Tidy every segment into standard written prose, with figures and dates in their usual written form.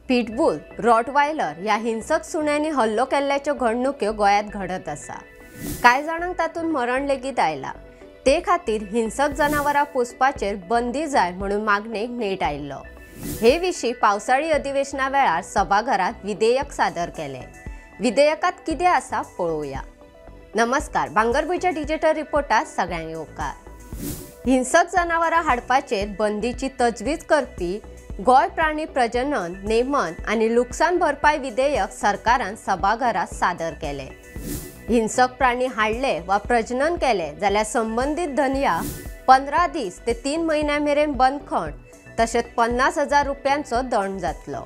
Pit bull, Rottweiler ह्या हिंसक सुण्यांनी हल्लो केल्ल्याच्यो घडणुक्यो गोंयांत घडत आसा। कांय जाणांक तातूंत मरण लेगीत आयला। ते खातीर हिंसक जनावरां पोसपाचेर बंदी जाय म्हणून मागणेक नेट आयिल्लो। हे विशीं पावसाळी अधिवेशना वेळार सभाघरांत विधेयक सादर केलें। विधेयकांत कितें आसा पळोवया। नमस्कार, भांगरभूंयच्या डिजिटल रिपोर्टात सगळ्यांक येवकार। हिंसक जनावरां हाडपाचेर बंदीची तजवीज करपी गोंय प्राणी प्रजनन नेमन आनी लुकसाण भरपाय विधेयक सरकारान सभाघरांत सादर केलें। हिंसक प्राणी हाडले वा प्रजनन केले जाल्यार संबंदीत धनया 15 दीस ते 3 म्हयन्यां मेरेन बंदखण तशेंच 50,000 रुपयांचो दंड जातलो।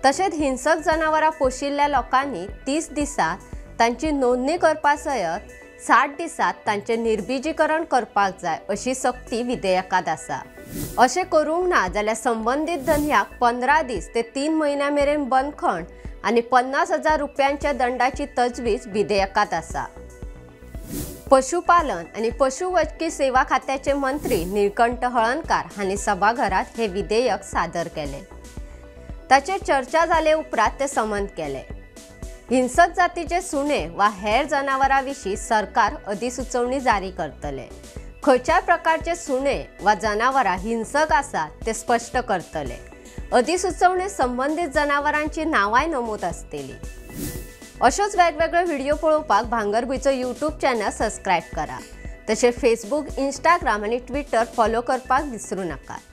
तशेंच हिंसक जनावरां पोशिल्ल्या लोकांनी 30 दिसांत तांची नोंदणी करपा सयत 60 दिसांत तांचें निर्बिजीकरण करपाक जाय अशी सक्ती विधेयकांत आसा। अशें करूंक ना जाल्यार संबंदीत धनयाक 15 दीस ते 3 म्हयन्यां मेरेन बंदखण आनी 50,000 रुपयांच्या दंडाची तजवीज विधेयकांत आसा। पशुपालन आनी पशुवैजकी सेवा खात्याचे मंत्री निळकंठ हळर्णकार हांणी सभाघरांत हे विधेयक सादर केलें। ताचेर चर्चा जाले उपरांत ते संमत केले। हिंसक जातीचे सुणे वा हेर जनावरां विशीं सरकार अधिसुचोवणी जारी करतले। खंयच्याय प्रकारचे सुणे वा जनावरां हिंसक आसात ते स्पश्ट करतले। अधिसुचोवणे संबंदीत जनावरांची नांवांय नमूद आसतली। अशोच वेगवेगळे व्हिडिओ पळोवपाक भांगरभूंयचो यूट्यूब चॅनल सबस्क्रायब करा। तशेंच फेसबूक, इंस्टाग्राम आनी ट्विटर फॉलो करपाक विसरू नाकात।